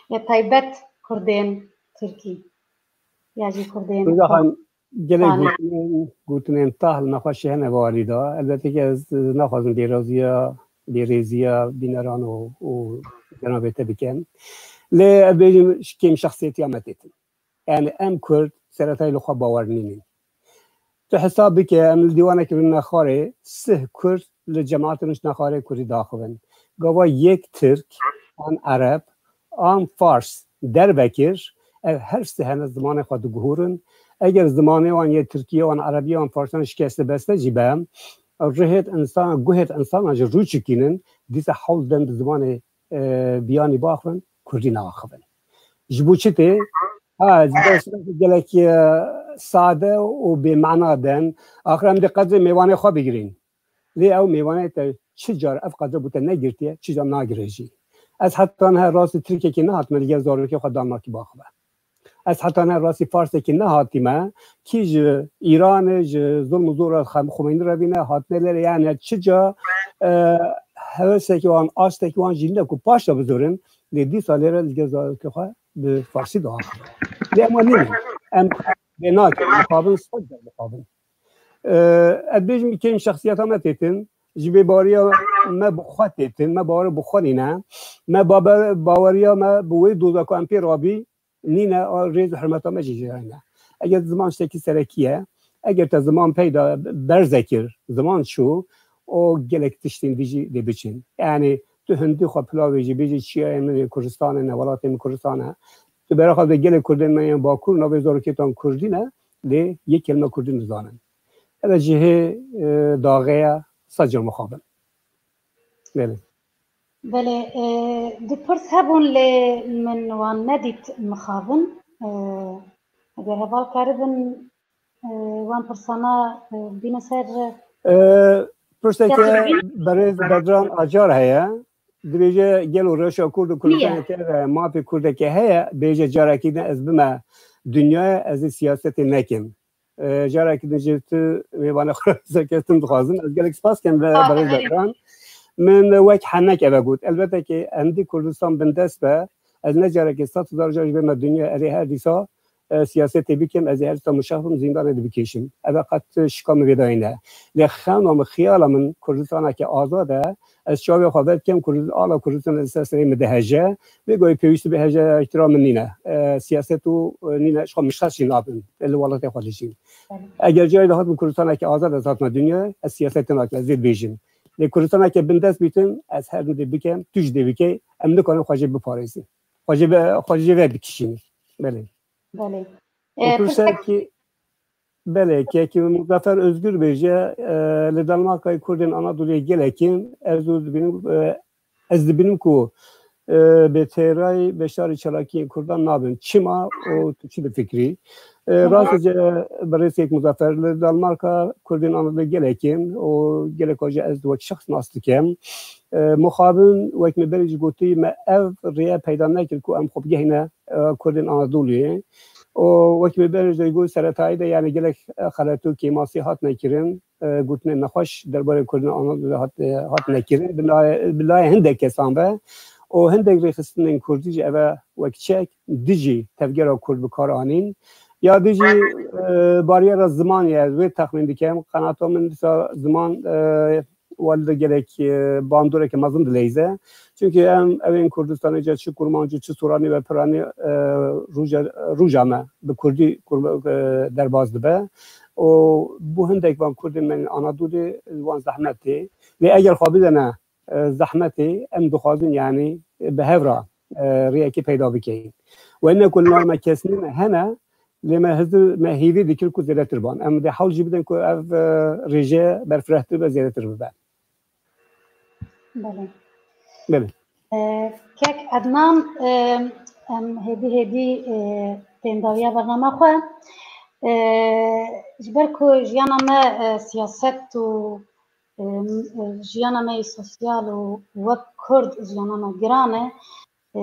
Ya taybet Kurdên Tirkî. Ya jî Kurdên Rêza Xan, gelek Kurd. Gotinên, gotinên tah li nexweşî hene warî de. Elbette ki ez naxwazim bêraziya, bêrêziya bîneran û, û cenabê te bikim. Lê ez bêjim, kêm şexsiyetiya me têtin. Yani em Kurd seretayê li xwe bawer nînin. Tu hesab bike, em li dîwanekî rûnine xwarê, sih Kurd li cemaetê rûniştine xwarê Kurdî daxivin. Gava yek Tirk, an Ereb, an Fars dervekir, ev her sihene zimanê xwe diguhurin. Eger zimanê wan yê Tirkiyê wan, Erebiyê wan, Farsan şikeste beste jî be, rihêt insana, guhêt insana ji rû çikînin, dîsa hewl den bi zimanê, e, biyanî baxivin, Kurdî naaxivin. Ji bo çi tê? Ha, ez ders gelek, e, sade û bêmana den. Axir em dê qedrê mêvanê xwe bigirîn. Lê ew mêvanê te çi car ev qedre bo te negirtiye, çi car nagire jî. Ez heta niha rastî Tirkekî nehatime li gel zarokê xwe Danmarkî biaxive. Ez heta niha rastî Farsekî nehatîme, kî ji Îranê, ji zulm û zora Xem-, Xumeyni re bîne, hatine lêre, yani çi ca, e, hevesekî wan, astekî wan jî nîne ku paşta bizorin, lê dîsa lêre li gel zarokê xwe bi farsî diaxive. Lê em wan nînin. Em bê nakin, mixabin, sed car mixabin. E, ez bêjim, kêm şexsiyeta me têtin, ji bêbaweriya me bi xwe têtin, me bawer bi xwe nîne, me babe-, baweriya me bi wê doza ku em pê rabî nîne, a rêz û hurmeta me jî jê re nîne. Eger ziman tiştekî serekî ye, eger te ziman peyda berze kir, ziman çû, û gelek tiştên dî jî dê biçin. Yani tu hindî xwe pilavê jî bêjî çiyayê min ê Kurdistanê ne, welatê min Kurdistan e. Tu beraxa de gelê Kurdên me yên Bakur navê zarokêtan Kurdî ne, lê yek kelme Kurdî nizanin. Ev jî hê, e, daxeya sed car mixabin. Belê. Belê, e, du pirs hebûn lê min wan nedît mixabin. E, eger heval karibin, e, wan pirsana, e, bîne ser. E, pirseke berêz Bedran Acar heye. Dibêje, gelo reşa Kurd û Kurdistanê te de mafê Kurdekê heye? Bêje, carekî din ez bime dinyayê, ez ê siyasetê nekim. E, carekî din jî tu mêvanê xwe serkeftin dixwazim. Ez gelek spas kem ve berêz Bedran. Min wek henek eve got. Elbette ki endî Kurdistan bindest be. Ez ne carekê sed hezar car jî bême dinyayê, erê her dîsa e, siyasetê bikim, ez ê her tişta muşex bim, zîndanê dibikêşim. Ev e qet şika min vê dayî ne. Lê xewna min, xiyala min Kurdistaneke azad e. Ez çavê xwe vedikem Kurd-, ala Kurdistan li ser serê min diheje. Vê gavê pêwîstî bi hejektira min nîne. E, siyaset û, e, nîne, ji xwe muşex jî nabim. Li welatê xwe dijîm. Eger carê de hatim Kurdistaneke azad ez hatime dinyayê, ez siyasetê nakim, ez vê dibêjim. Lê Kurdistaneke bindest bîtin, ez her dê bikem, tu jî dê bikey, em nikarin xwe jê biparêzin. Xwe jê ve, xwe jê ve bikişînin. Belê. Belê. Û E, pirsekî, belê, kekî Muzafer Özgür bêje, e, li Dalmarkayê Kurdên Anadoluyê gelek in, ez û dibînim, e, ez dibînim ku, e, bi têrayî beşdarî çalakiyên Kurdan nabin. Çima û tu çi difikrî? E, rast e, birêz kek Muzafer, li Dalmarka Kurdên Anadoluyê gelek in û geleka jî ez wek şexs nas dikim. E, mixabin, wek min berê jî gotî, me ev rêye peyda nekir ku em xwe bigehîne, e, Kurdên Anadoluyê. Û wek min berê jî got, seretayî de, yani, gelek, e, xelet û kêmasî hatine kirin, e, gotinên nexweş derbarê Kurdên Anadoluyê hat-, e, hatine kirin. Bi layê, bi layê hindek kesan ve û hindek rêxistinên Kurdî jî eve wek çek dijî tevgera Kurd bi kar anîn. Ya dijî, e, bariyera zimanê ye, ez wê texmîn dikim. Qenato min dîsa ziman, e, welî de gelek, e, bandoreke mezin dileyze. Çunkî em, ewên Kurdistanê ca çi Kurmanc û çi Soranî ve Piranî, e, rûja, rûja me bi Kurdî Kurm-, e, derbas dibe. Û bo hindek van Kurdên me Anadolê wan zehmet tê. Lê eger xwe bidene, e, zehmetê, em dixwazin, yanî, e, bi hev re, e, rêyekê peyda bikeyin. Wê ne ku li nav me kes nîne, hene, lê me hizir, me hêvî dikir ku zêdetir ban. Em dê hewl jî bidin ku ev, e, rêje berfirehtir be, zêdetir bibe. Belê. Belê. E, kek Ednan, e, em hêdî hêdî, e, tên dawiya bernama xwe. E, ji ber ku jiyana me, e, siyaset û, e, jiyana me yê sosyal û wek Kurd jiyana me giran e, e,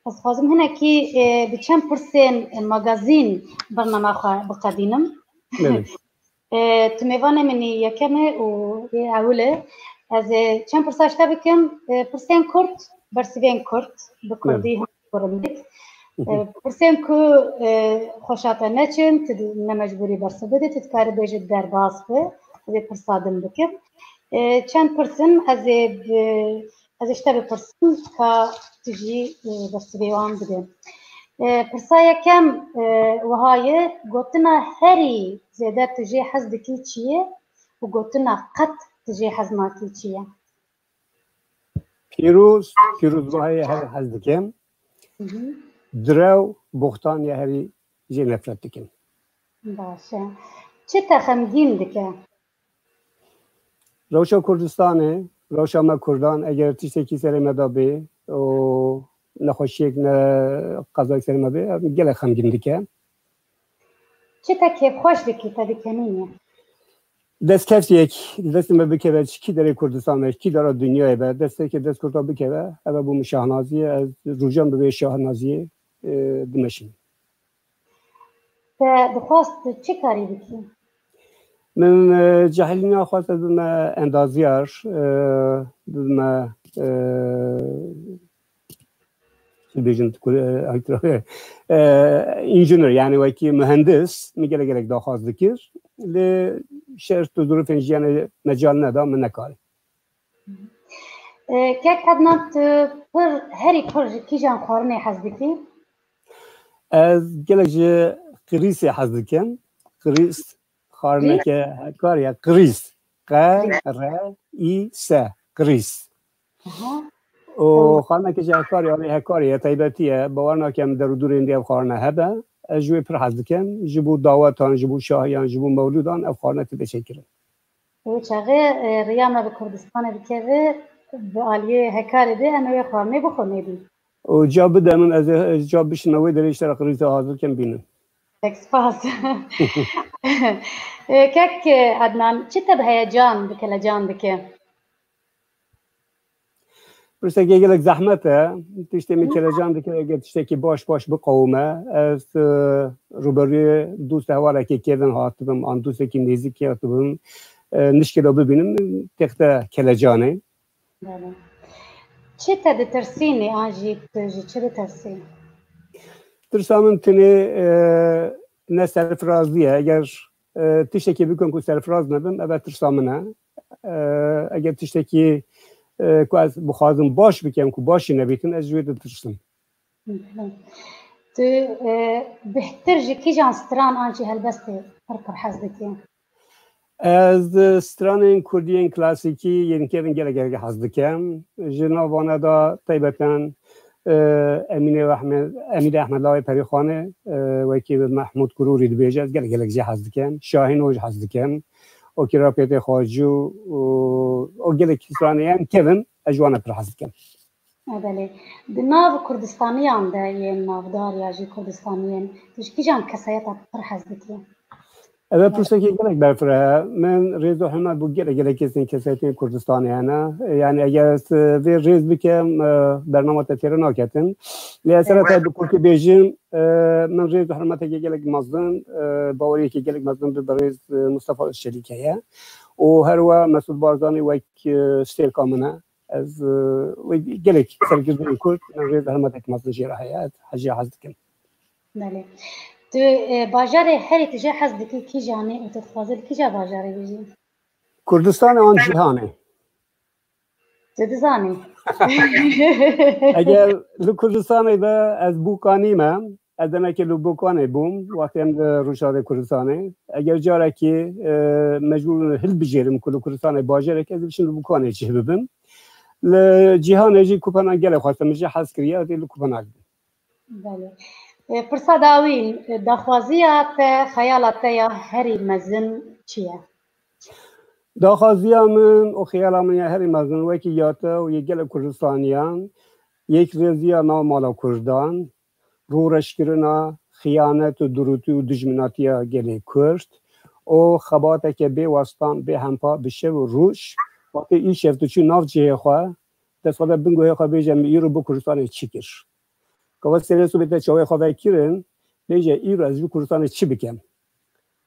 ez dixwazim hinekî, e, bi çend pirsên, e, magazîn bernama xwe biqedînim. Belê. E, tu mêvanê min î yekem e û ê ewil e. Ez ê çend pirsa ji te bikim. E, pirsên kurt, bersivên kurt, bi kurdî hûn gurim dik. E, pirsên ku, e, xweşa te neçin, tu di-, ne mecbûrî bersiv bidî, tu dikarî bêjî derbas bi. Ez ê pirsa din bikim. E, çend pirs in, ez ê bi, ez ê ji te bipirsim, ka tu jî, e, bersivê wan bidî. E, pirsa yekem, e, wiha ye, gotina herî zêde tu jê hez dikî çi ye û gotina qet tu jê hez nakî çi ye? Pîroz, pîrozbahiyê herî hez dikim. Hı hı. Direw, boxtan ya herî jê nefret dikim. Baş e. Çi te xemgîn dike? Rewşa Kurdistanê, rewşa me Kurdan, eger tiştekî serê me de bê û nexweşiyek ne qezayek serê me bê, em gelek xemgîn dike. Çi te kêfxweş dikî, te dikenîne? Destkeftiyek, destê me bikeve, ji kî derê Kurdistan be, ji kî dera dinyayê be, desteke destkurta bikeve, ev e bo min şahnazî ye, ez rojan bi vê şahnaziyê, e, dimeşim. Te dixwest tu çi karî bikî? Min, e, cahilîna xwest ez bibime endazyar, e, bibime, e, çi bêjin, tu kur-, e, e, engineer, yani wekî mühendis, min gelek gelek daxwaz dikir. Lê şert û zirûfên jiyanê mecal neda, min nekarî. E, kek Ednan, tu pir, herî pir ji kîjan xwarinê hez dikî? Ez gelek ji qirîsê hez dikim. Qirîs, xwarineke hekar ya, qirîs. Qe, re, î, se. Qirîs. Aha. Û xwarineke ji hekar ya, wê hekar ya, taybetî ye. Bawer nakim em der û dûrên dê ev xwarine hebe. Ez ji wê pir hez dikim. Ji bo dawetan, ji bo şahiyan, ji bo mewlûdan ev xwarine tê çêkirin. Ew çaxê, e, riya me bi Kurdistanê dikeve, bi aliyê hekarê de em ê wê xwarinê bixwin êdî. Û ca bide min, ez ê, ez ca bişime wê derê ji te re qirîza hazir kim bînim. Pek spas. E, kek, e, Ednan, çi te bi heyecan, bi kelecan dike? Pirseke gelek zehmet e. Tiştê min kelecan dike, eger tiştekî baş baş biqewime. Ez, e, rûberûyê dost hevalekê kevin hatibim, an dostekî nêzîkî hatibim. E, nişkê de bibînim, têxte kelecan e. Belê. Çi te ditirsînî an jî tu ji çi ditirsî? Tirsa min tenê, e, ne serfirazî ye. Eger, e, tiştekî bikim ku serfiraz nebim, ev tirsa min e. E, eger tiştekî, e, ku ez bixwazim baş bikim, ku baş jî nebîtin, ez ji wê ditirsim. Tu, e, bêhtir ji kîjan stran an jî helbestê pir pir hez dikî? Ez stranên kurdî yên klasîkî yên kevin gelek gelek hez dikim. Ji nav vana de taybeten, e, Emîne Ehmed, Emîne Ehmed Lawê Perîxanê, e, wekî Mehmûd Kurûrî dibêje, ez gelek gelek jê hez dikim. Şahîn oj hez dikim. Okî Rapêtê Xwacû û o gelek stranê yên kevin ez ji wan pir hez dikim. E, belê. Di nav Kurdistaniyan de yên navdar ya jî Kurdistaniyên, tu ji kîjan kesayeta pir hez dikî? Ev e pirsekê gelek berfireh e. Min rêz û hurmet bo gelek gelek kesên kesayetên Kurdistanê hene. Yani eger ez, e, vê rêz bikim, e, bernama te têre naketin. Lê ez sere te bi kurtî bêjim, e, min rêz û hurmeteke gelek mezin, e, baweriyeke gelek mezin bi birêz, e, Mustafa Özçelik heye. Û her we Mesûd Barzanî wek, e, stêrka min e. Ez, e, wê gelek serkirdeyên Kurd, min rêz hurmetek mezin jê re heye, ez hecî hez dikim. Belê. Tu, e, bajarê herî tu jê hez dikî kîjan e û tu dixwazî li kîja bajarê bijî? Kurdistanê an cîhanê? Tu dizanî. Eger li Kurdistanê de ez bûka nîme, ez demekê li Bokanê bûm, wextê em li Rojavê Kurdistanê. Eger carekî, e, mecbûr bim hilbijêrim ku li Kurdistanê bajarek ez diçim li Bokanê cih bibim. Li cîhanê jî Kopenhag gelek xwestim, min jî hez kiriye, ez ê li Kopenhag bim. Belê. E, pirsa dawîn, e, daxwaziya te, xeyala te ya herî mezin çi ye? Daxwaziya min û xeyala min ya herî mezin wekî ya te û yê gelek Kurdistaniyan, yekrêziya nav mala Kurdan, rûreşkirina xiyanet û durûtî û dijminatiya gelê Kurd û xebateke bê westan, bê hempa bi şev û roj, wextê îşev tu çû nav cihê xwe, dest xwe de bin guhê xwe bêje, min îro bo Kurdistanê çi kir? Gava serê sobê te çavê xwe vekirin, bêje, îro ez ji Kurdistanê çi bikim?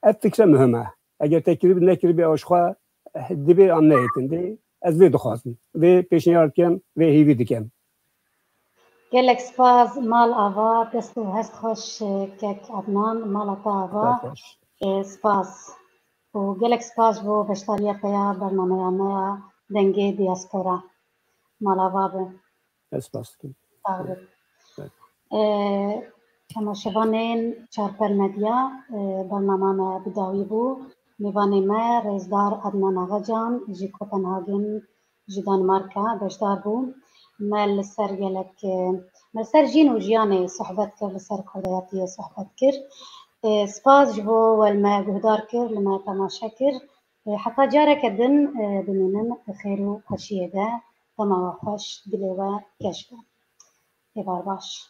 Ev fikre muhim e. Eger te kiribî, nekiribî, ew ji xwe dibê an nehêtin dê. Ez vê dixwazim. Vê pêşniyar dikim, vê hêvî dikim. Gelek spas mal ava, dest û hest xweş kek Adnan, mala te ava. Spas. E, spas. Û gelek spas ji bo beşdariya te ya bernameya me ya Dengê Diaspora. Mal ava be. Ez spas dikim. Sax be. E, temaşevanên Çarpel Medya, e, bernama me bi dawî bû. Mêvanê me rêzdar Adnan Agacan ji Kopenhagen, ji Danmarka beşdar bû. Me li ser gelek, e, me li ser jîn û jiyanê sohbet kir, li ser kurdayetiyê sohbet kir. E, spas ji bo we li me guhdar kir, li me temaşe kir. E, heta careke din, e, bimînin di xêr û xweşiyê de. Dema we xweş, dilê we geş be. Êvar baş.